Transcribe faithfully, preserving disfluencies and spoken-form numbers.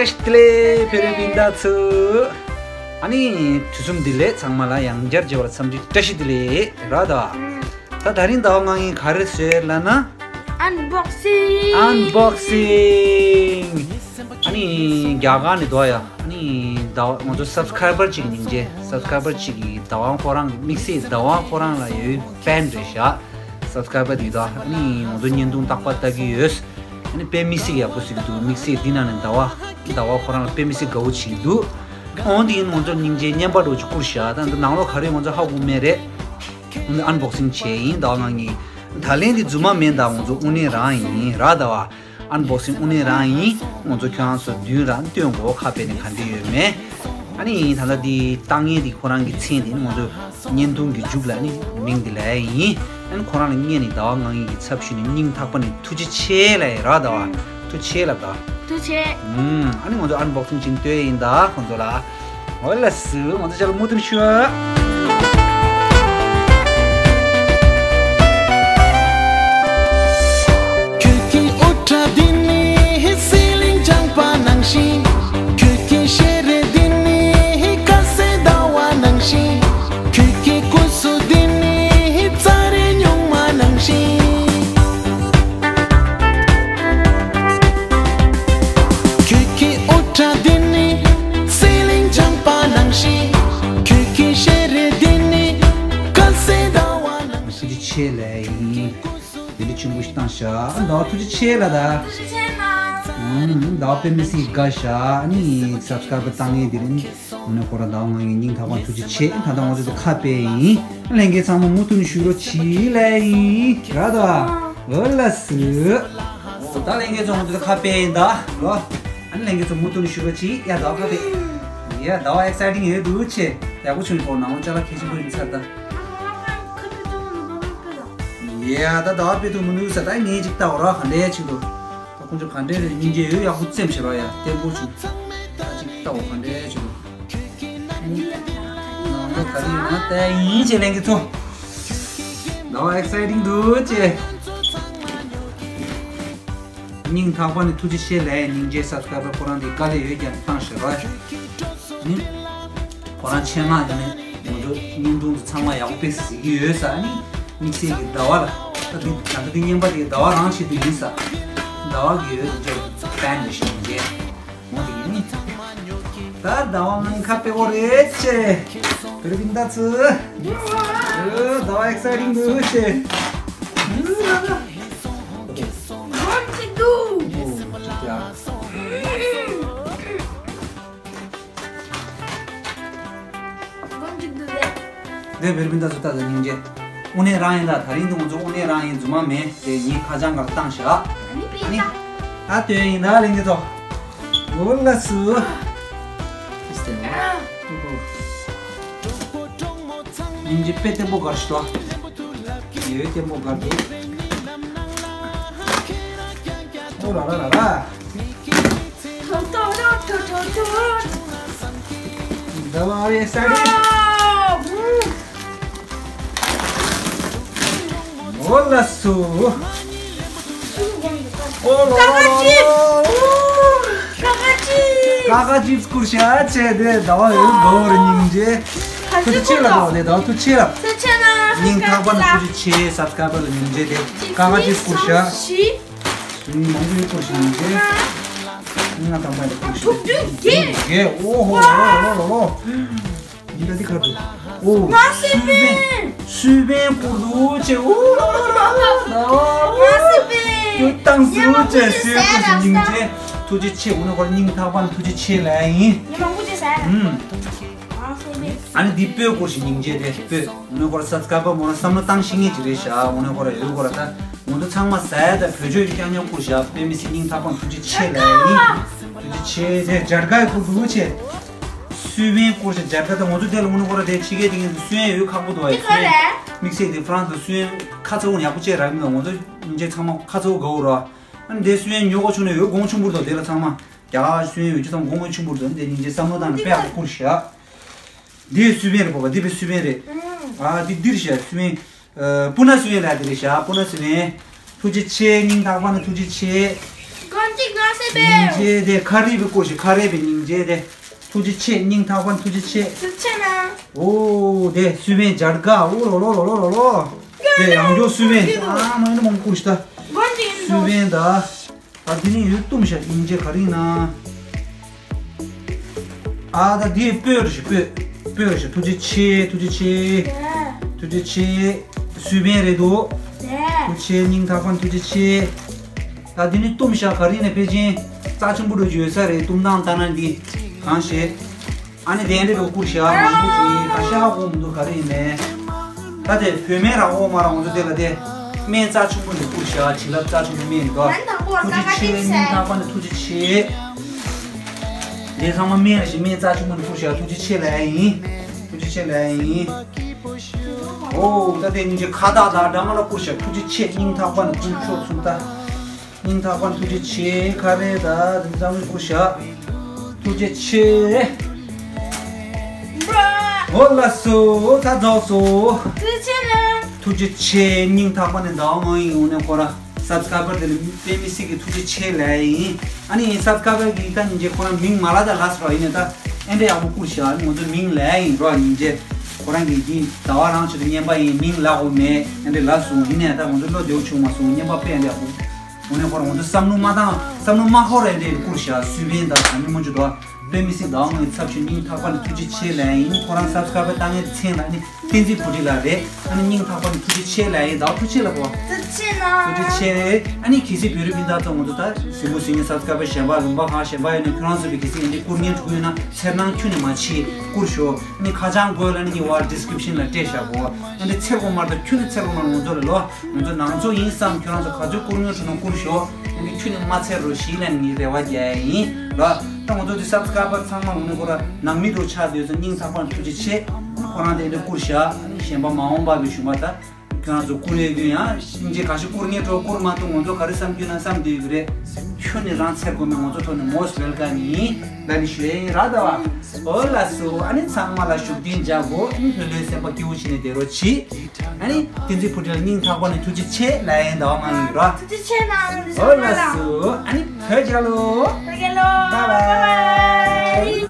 བཀྲ་ཤིས་བདེ་ལེགས། བོད་རིགས་སྤུན་ཟླ་ཚོ། ཨ་ནི་དུས་གསུམ་བདེ་ལེགས། ཚང་མ་ལ་ཡང་བསྐྱར་མཇལ་བར་འཚམས་འདྲི་བཀྲ་ཤིས་བདེ་ལེགས་ར་ད། ད་ད་རིང་ཟླ་བ་ལྔ་ཡིན་ག་རེ་བཟོས་ལབ་ན། Unboxing. Unboxing. ཨ་ནི་རྒྱ་གར་ནས་འདུག་ཡ། ཨ་ནི་ཟླ་བ་ང་ཚོ་སབ་སི་ཀ་རའི་བར་གཅིག་སྙིང་རྗེ། སབ་སི་ཀ་རའི་བར་གཅིག་གིས་ཟླ་བ་ཁོ་རང་གི་དམིགས་བསལ་ཟླ་བ་ཁོ་རང་ལ་ཡོད་ཕན་རེད་ཤག་སབ་སི་ཀ་རའི་བར་དེ་དག་ཨ་ནི་ང་ཚོ་བརྙན་ཐུང་རྟག་པར་ལྟ་གི་ཡོད། ཨ་ནི་དཔེ་དམིགས་བསལ་ཡག་པོ་ཟེར་གི་འདུག་དམིགས་བསལ་འདི་ནང་ནས་ཟླ་བ་ཟླ་བ་ཁོ་རང་ལ་དཔེ་དམིགས་བསལ་དགའ་བོ་བྱེད་ཀྱི་འདུག་འོན་ཏེ་ཡིན་ང་ཚོར་སྙིང་རྗེ་བརྙན་པར་འདྲ་བོ་ཅིག་བསྐུར་ཤག་ད་འདི་ནང་ལོགས་ག་རེ་ང་ཚོ་ཧ་གོ་མེད་རེད། འོན་ཏེ་ཨན་བོག་སིང་བྱས་ཡིན། ཟླ་བ་ལྔ་གཉིས། ད་ལན་འདི་རྫུན་མ་མིན། ད་ང་ཚོ་དངོས་གནས་རང་ཡིན་ར། ཟླ་བ་ཨན་བོག་སིང་དངོས་གནས་རང་ཡིན། ང་ཚོ་ཁྱོད་རང་ཚོ་མདུན་རང་སྟོན་གོ་ཁ་དཔེ་ནས་ག་འདྲ་ཡོད་མེད། ཨ་ནི་ད་ལྟ་འདི་བཏང་མཁན་འདི་ཁོ་རང་གི་མཚན་འདི་ནི་ང་ཚོ་བརྙན་ཐུང་གི་མཇུག་ལ་ནི་མིང་འདི་ལབ་ཡ་ཡིན། ཨ་ནི་ཁོ་རང་ལ་སྔོན་ནས་ཟླ་བ་ལྔ་གཉིས་ཀྱི་ཚབ་ཞུས་ནས་སྙིང་ཐག་པ་ནས་ཐུགས་རྗེ་ཆེ་ལབ་ཡ་ར། ཟླ་བ་ཐུགས་རྗེ་ཆེ་ལབ་ད། ཐུགས་རྗེ་ཆེ། ཨུམ། ཨ་ནི་ང་ཚོ་ཨན་བོག་སིང་ཅིག་སྟོན་ཡིན་ད་ཁོང་ཚོ་ལ། འོ་ལགས་སོ། ང་ཚོ་ཅག་ལ་མུ་མཐུད་ནས་ཞུ། ཁྱོད་ཀྱི་དབུ་སྐྲ་འདི་ནི་ཟི་ལིང་ལྗང་པ་ནང་བཞིན། ཁྱོད་ཀྱི་ཞལ་རས་འདི་ནི་དཀར་གསལ་ཟླ་བ་ནང་བཞིན། ཁྱོད་ཀྱི་སྐུ་གཟུགས་འདི་ནི་རྩྭ་རའི་སྨྱུག་མ་ནང་བཞིན། ཁྱོད་ཀྱི་དབུ་སྐྲ་འདི་ནི་ཟི་ལིང་ལྗང་པ་ནང་བཞིན། ཁྱོད་ཀྱི་ཞལ་རས་འདི་ནི་དཀར་གསལ་ཟླ་བ་ནང་བཞིན། ཐུགས་རྗེ་ཆེ་ལབ་ཡིན། བདེ་ལེགས་ཆེན་པོ་ཞིག་བཏང་ཤག་ཟླ་བ་ཐུགས་རྗེ་ཆེ་ལབ་ད། ཐུགས་རྗེ་ཆེ་གནང་། ཨུམ། ཟླ་བ་དཔེ་མི་སྲིད་དགའ་ཤག་ཨ་ནི་སབ་སི་ཀ་རའེབ་བཏང་མཁན་དེ་རིང་དངོས་གནས་ཁོ་རང་ཟླ་བ་ལྔ་གཉིས་སྙིང་ཐག་པ་ཐུགས་རྗེ་ཆེ། ད་ལྟ་ང་ཚོ་འདི་ཁ་དཔེ་ཡིན། ལྷན་རྒྱས་ཚང་མ་མུ་མཐུད་ནས་བཞུགས་རོགས་གྱིས་ལབ་ཡིན་ར་ད། འོ་ལགས་སོ། འོ་ད་ལྷན་རྒྱས་ཚོ་ང་ཚོ་འདི་ཁ་དཔེ་ཡིན་ད་ལོ། ཨ་ནི་ལྷན་རྒྱས་ཚོ་མུ་མཐུད་ནས་བཞུགས་རོགས་གྱིས། ཡ་ཟླ་བ་ཁ་དཔེ། ཡ་ཟླ་བ་ཨེག་སའི་ཊིང་ཡོད་འདུག་ཆེ། ཡག་པོ་བྱུང་ཡོད། ཁོ་ནང་ལོགས་ཅ་ལག་གལ་ཆེན་པོ་ཡིན་ཚར་ད། ཡ་ད་ཟླ་བ་དཔེ་ཐུབ་མི་འདུག་ས། ད་ངས་ཅིག་ལྟ་འོ་ར་ག་འདྲས་བྱེད་འདུག་ད་ཁོང་ཚོ་ག་འདྲས་རེད། སྙིང་རྗེ་ཡོད། ཡག་པོ་བཙེམས་བྱས་ར་ཡ། བརྟན་པོ་བྱུང་། ད་ཅིག་ལྟ་འོ་ག་འདྲས་བྱེད་འདུག་ནང་ལོགས་ག་རེ་ཡོད་ན་ལྟ་ཡ་ཡིན་ཆེ་ལྷན་རྒྱས་ཚོ། ཟླ་བ་ཨེག་སའི་ཊིང་འདུག་ཆེ། སྙིང་ཐག་པ་ནས་ཐུགས་རྗེ་ཆེ་ལབ་ཡ་ཡིན། སྙིང་རྗེ། སབ་སི་ཀ་རའེབ་ཁོ་རང་འདི་དཀའ་ལས་ཡོད་ཀྱང་བཏང་ཞེས་ར། ནི། ཁོ་རང་ཆེད་མངགས་ཡིན་ནས་ང་ཚོ་བརྙན་ཐུང་འདི་ཚང་མ་ཡག་པོ་དཔེ་གཟིགས་ཀྱི་ཡོད་ས། ཨ་ནི་དམིགས་བསལ་གྱི་ཟླ་བ་ལ་ད་འདི་ད་ལྟ་འདི་བརྙན་པར་དེ་ཟླ་བ་རང་ཆེད་དུ་ཡིན་ས། ཟླ་བ་གི་ཡོད་དེ་ཅེ་ཕན་ནས་ཤེས་ཀྱི་འོང་དེ་ཡིན། ད་ཟླ་བ་ང་ཁ་དཔེ་འོ་རེད་ཆེ། བོད་རིགས་སྤུན་ཟླ་ཚོ། ཨོ་ཟླ་བ་ཨེག་སའི་ཊིང་འདུག་ཆེ། ཨོ་ལ་ལ། ཨོ་ཅི་ཀྱ། འདི་བེར་བིན་ད་ཚོ་ལྟ་ད་སྙིང་རྗེ། དངོས་གནས་རང་ཡིན་ད། ད་རིང་འདི་ང་ཚོ་དངོས་གནས་རང་ཡིན། རྫུན་མ་མེད། དེ་ཡིན། ཁ་བྱང་གར་བཏང་བཞག་ཨ་ནི་ཨ་ནི་ཨ་སྟོན་ཡིན་ད་ལེན་གྱི་ཚོ། འོ་ལ་སུ། སྙིང་རྗེ་དཔེ་བརྟན་པོ་གར་ཞིག་ཏོ། ཡོད་བརྟན་པོ་གར་འདུག་ཨོ་ལ་ལ་ལ་ལ། ཟླ་བ་ཨ་རེ་ས་རེ། ཨོ་ལ་སུ། ཨོ་ལ་ལ་ལ་ལ། ཀ་ཀ་ཅིབ། ཀ་ཀ་ཅིབ་སྐུར་ཤ་ཆེ་དེ་ཟླ་བ་ཡོད་གོ་ར་སྙིང་རྗེ། ཐུགས་རྗེ་ཆེ་ལ་གོ་དེ་ཟླ་བ་ཐུགས་རྗེ་ཆེ་ལ། སྙིང་ཐག་པ་ནས་ཐུགས་རྗེ་ཆེ། སབ་སི་ཀ་རའེབ་ལ་སྙིང་རྗེ་དེ། ཀ་ཀ་ཅིབ་སྐུར་ཤ། མང་པོ་ཡོད་པོ་ཞིག་ཡིན་ཏེ། ང་དང་པ་ཡིན་པོ་ཞིག་ཐུགས་རྒྱུད་རྒྱས། རྒྱས། ཨོ་ཧོ་ལོ་ལོ་ལོ་ལོ། ཡིན་ད་འདི་ག་འདུག་ཨོ། ང་སུས་པན། སུས་པན་བསྐུར་འདུག་ཅེ། ཨོ་ལོ་ལོ་ལོ་ལོ། ང་སུས་པན། ཡོད་དང་སུ་ཅེ་སུས་པན་ཞིག་ཡིན་ཏེ། ཐུགས་རྗེ་ཆེ། འོ་ན་ཁོ་སྙིང་ཐག་པ་ནས་ཐུགས་རྗེ་ཆེ་ལབ་ཡིན། ཉི་མ་ཀུ་ཅེ་ཟ་ཡ། ཨུམ། ང་སུས་པན། ཨ་ནི་འདི་སྤོས་བསྐུར་ཞིག་སྙིང་རྗེ་དེ་སྤོས། འོ་ན་ཁོ་ར་སབ་སི་ཀ་རའེབ་མོ་རང་བསམ་བློ་བཏང་ཤེས་མཁན་ཅིག་རེད་ཤག་འོ་ན་ཁོ་ར་ཡོད་ཁོ་ར་ད། ང་ཚོ་ཚང་མ་ཟ་ཡ་ད་བོད་ཆོས་ཀྱི་རྐྱང་རྐྱང་བསྐུར་བཞག་དཔེ་མི་སྲིད་སྙིང་ཐག་པ་ཐུགས་རྗེ་ཆེ་ལབ་ཡིན། ཐུགས་རྗེ་ཆེ། དེ་སྦྱར་དཀར་བསྐུར་འདུག་ཆེ། སུས་པན་བསྐུར་ཞིག་སྦྱར་དཀར་ད་ང་ཚོ་དེ་ལ་ང་ཚོ་ཁོ་ར་དེ་ཕྱི་རྒྱལ་དེ་ངས་སུས་པན་ཡོད་ཁག་པོ་འདུག་ཨེ། དེ་ག་རེད། དམིགས་བསལ་དེ་ཧྥ་རན་སི་སུས་པན་ཁ་ཚ་བོ་ཡག་པོ་བཅད་རག་མི་འདུག་ང་ཚོ་སྙིང་རྗེ་ཚང་མ་ཁ་ཚ་བོ་དགའ་བོ་ར། ཨ་ནི་དེ་སུས་པན་ཉོ་དགོས་བྱུང་ན་ཡོད་གོང་ཆུང་པོ་འདུག་དེ་ལ་ཚང་མ་རྒྱ་གར་སུས་པན་ཡོད་ཅི་ཚང་མ་གོང་ཆུང་པོ་འདུག་དེ་སྙིང་རྗེ་བསམ་བློ་བཏང་ནས་དཔེ་ཡག་པོ་བསྐུར་ཞིག་དེ་སུས་པན་རེད་པོ་པ། འདི་པའི་སུས་པན་རེད། ཨ་འདི་འདིར་ཤ་སུས་པན། སྤུ་ན་སུས་པན་ལ་འདི་རེད་ཤ་སྤུ་ན་སུས་པན། ཐུགས་རྗེ་ཆེ། སྙིང་ཐག་པ་ནས་ཐུགས་རྗེ་ཆེ། གོན་ཅིག་ང་སེ་ སྙིང་རྗེ་དེ་ཁ་རི་བའི་སྐོར་ཞིག་ཁ་རི་བའི་སྙིང་རྗེ་དེ། ཐུགས་རྗེ་ཆེ། སྙིང་ཐག་པ་ནས་ཐུགས་རྗེ་ཆེ། ཐུགས་རྗེ་ཆེ་ན། ཨོ་དེ་སུས་བན་སྦྱར་དགའ། ཨོ་ལོ་ལོ་ལོ་ལོ་ལོ་ལོ། དེ་ཡང་སྐྱོ་སུས་བན། ཨ་མ་ཡིན་ན་མང་པོ་སྐོར་ཞིག་ད། སུས་བན་ད། ད་དེ་ནས་ཡོད་གཏུམ་ཤ་སྙིང་རྗེ་ག་རིང་ན། ཨ་ད་དེ་སྤོས་རེད་ཤག་སྤོས། སྤོས་རེད་ཤག་ཐུགས་རྗེ་ཆེ། ཐུགས་རྗེ་ཆེ། ཐུགས་རྗེ་ཆེ། སུས་བན་རེད་འདུག་ཐུགས་རྗེ་ཆེ། སྙིང་ཐག་པ་ནས་ཐུགས་རྗེ་ཆེ། ད་དེ་ནི་གཏུམ་ཤ་ག་རིང་ནས་ཕལ་ཆེར་རྩ་ཆེན་པོ་འགྲོ་རྒྱུ་ཡོད་ས་རེད། གཏུམ་སྟངས་ལྟ་ན་འདི་གང་ཤེས། ཨ་ནི་དེ་འདྲ་འགྲོ་བསྐུར་ཤག་མང་པོ་ཅིག་ཁ་ཤ་ཧ་གོ་མི་འདུག་ག་རེ་ཡིན་མིན། ད་དེ་བོད་སྨན་རང་དབང་མ་རང་ང་ཚོ་དེ་ལ་དེ་སྨན་རྩ་ཆེན་པོ་འདི་བསྐུར་ཤག་བྱིན་རླབས་རྩ་ཆེན་པོ་སྨན་འདི་ཐུགས་རྗེ་ཆེ། སྙིང་ཐག་པ་ནས་ཐུགས་རྗེ་ཆེ། དེ་ཚང་མ་སྨན་རེད་ཤག་སྨན་རྩ་ཆེན་པོ་འདི་བསྐུར་ཤག་ཐུགས་རྗེ་ཆེ་ལབ་ཡ་ཡིན། ཐུགས་རྗེ་ཆེ་ལབ་ཡ་ཡིན། ཨོ་ད་དེ་སྙིང་རྗེ་ཁ་བཏགས་དང་འདྲ་མ་ལ་བསྐུར་ཤག་ཐུགས་རྗེ་ཆེ། སྙིང་ཐག་པ་ནས་དཀོན་མཆོག་གསུམ་ལྟ། སྙིང་ཐག་པ་ནས་ཐུགས་རྗེ་ཆེ། ཁ་རེ་ད་དེ་ཚང་མས་བསྐུར་ཤག་ཐུགས་རྗེ་ཆེ། ཨོ་ལགས་སོ། ད་རྫོགས་སོ། ཐུགས་རྗེ་ཆེ་ན། ཐུགས་རྗེ་ཆེ། སྙིང་ཐག་པ་ནས་ཟླ་བ་ངོ་ཡིན་འོང་ནས་ཁོ་ར་སབ་སི་ཀ་རའི་བར་དེ་ལ་དཔེ་མི་སྲིད་ཀྱི་ཐུགས་རྗེ་ཆེ་ལབ་ཡ་ཡིན། ཨ་ནི་སབ་སི་ཀ་རའི་བར་གྱི་ད་སྙིང་རྗེ་ཁོ་རང་མིང་མ་ལབ་ད་ལགས་སོ། ཡིན་ནས་ད་ཨེ་འདྲ་ཡག་པོ་བསྐུར་ཤག་ཨ་ནི་ང་ཚོ་མིང་ལབ་ཡ་ཡིན་རོགས། སྙིང་རྗེ་ཁོ་རང་གིས་འདི་ཟླ་བ་རང་ཆེད་དུ་བརྙན་པར་ཡིན་མིང་ལབ་དགོས་མེད་ཨེ་འདྲ་ལབ་སོང་། ཡིན་ནས་ད་ང་ཚོ་བློ་བདེ་བོ་བྱུང་མ་སོང་། བརྙན་པར་དཔེ་ཨེ་འདྲ་ཡག་པོ། འོ་ནས་ཁོ་རང་ང་ཚོ་བསམ་བློ་མ་བཏང་། བསམ་བློ་མ་འཁོར་རེ་རེ་བསྐུར་བཞག་སུས་བན་དང་ད་ནི་མོ་ཅུ་དོ། དཔེ་མི་སྲིད་ཟླ་བ་ལྔའི་ཚབ་ཞུས་སྙིང་ཐག་པ་ནས་ཐུགས་རྗེ་ཆེ་ལབ་ཡིན། ཁོ་རང་སབ་སི་ཀ་རའི་བར་བཏང་མཁན་མཚན་ལ་ནི་བསྟན་འཛིན་བུ་ཁྲིད་ལགས་རེད། ཨ་ནི་སྙིང་ཐག་པ་ནས་ཐུགས་རྗེ་ཆེ་ལབ་ཡིན། ཟླ་བ་ཐུགས་རྗེ་ཆེ་ལབ་གོ། ཐུགས་རྗེ་ཆེ་ན། ཐུགས་རྗེ་ཆེ། ཨ་ནི་གལ་སྲིད་བོད་རིགས་སྤུན་ཟླ་ཚོ་ང་ཚོ་ད་གཟིགས་མོ་གཟིགས་མཁན་སབ་སི་ཀ་རའི་བར་གཞན་པ་ལུང་པ་ཁག་གཞན་པ་ཡོད་ན་ཁྱོད་རང་ཚོ་བས་གལ་སྲིད་ཡིན་དེ་བསྐུར་མཁན་འགྲོ་གི་ཡོད་ན་འཚེར་སྣང་ཁྱོན་ནས་མ་བྱེད། བསྐུར་ཤོག་ཨ་ནི་ཁ་བྱང་དགོས་ལ་ནི་ངས་བར་ཌི་སི་ཀི་རིབ་ཤན་ལ་སྤྲད་བཞག་གོ། ཨ་ནི་འཚེར་དགོས་མ་རེད། ད་ཁྱོན་ནས་འཚེར་དགོས་མ་རེད། ང་ཚོ་ལ་ལོ། ང་ཚོ་ནང་ཚོ་ཡིན་བསམ། ཁྱོད་རང་ཚོ་ག་ཚོད་བསྐུར་མཁན་འགྲོ་ན་བསྐུར་ཤོག་ཨ་ནི་ཁྱོད་ནི་མ་འཚེར་རོགས་ཞེས་ལབ་ངས་རེ་བ་རྒྱག་ཡ་ཡིན་ལ། ད་ང་ཚོ་འདི་སབ་སི་ཀ་རའི་བར་ཚང་མ་ངོ་ནས་ཁོ་ར་ནང་མི་འདྲ་ཆགས་བསྡད་ཚོ་སྙིང་ཐག་པ་ནས་ཐུགས་རྗེ་ཆེ། ཁོ་རང་དེ་འདྲ་བསྐུར་བཞག་ཨ་ནི་གཞན་པ་མ་འོངས་པ་བའི་གཞུག་མ་ད་ཁྱོད་རང་ཚོ་བསྐུར་ཡས་ཀྱི་ཡང་སྙིང་རྗེ་ག་ཞིག་བསྐུར་མཁན་འགྲོ་བསྐུར་མ་ཐུབ། ང་ཚོ་ག་རེ་བསམ་རྒྱུ་ན་བསམ་བསྡད་ཡོད་ཀྱི་རེད། ཁྱོད་ནི་རང་འཚེར་དགོས་མེད། ང་ཚོ་ཐོག་ནས་most welcome ཡིན་ལབ་ནས་ཞུ་ཡ་ཡིན་ར། ད་བ། ཨོ་ལགས་སོ། ཨ་ནི་ཚང་མ་ལ་བཞུགས་གདན་འཇགས་དགོས། ཨ་ནི་ལྷོད་ལྷོད་སེམས་པ་སྐྱིད་པོ་བྱས་ནས་བསྡད་རོགས་གྱིས། ཨ་ནི་བསྟན་འཛིན་བུ་ཁྲིད་ལ་སྙིང་ཐག་པ་ནས་ཐུགས་རྗེ་ཆེ་ལབ་ཡ་ཡིན། ཟླ་བ་ལྔ་ཡིན་ར། ཐུགས་རྗེ་ཆེ་གནང་། ཨོ་ལགས་སོ། ཨ་ནི་བོད་རྒྱལ་ལོ། བོད་རྒྱལ་ལོ། Bye bye.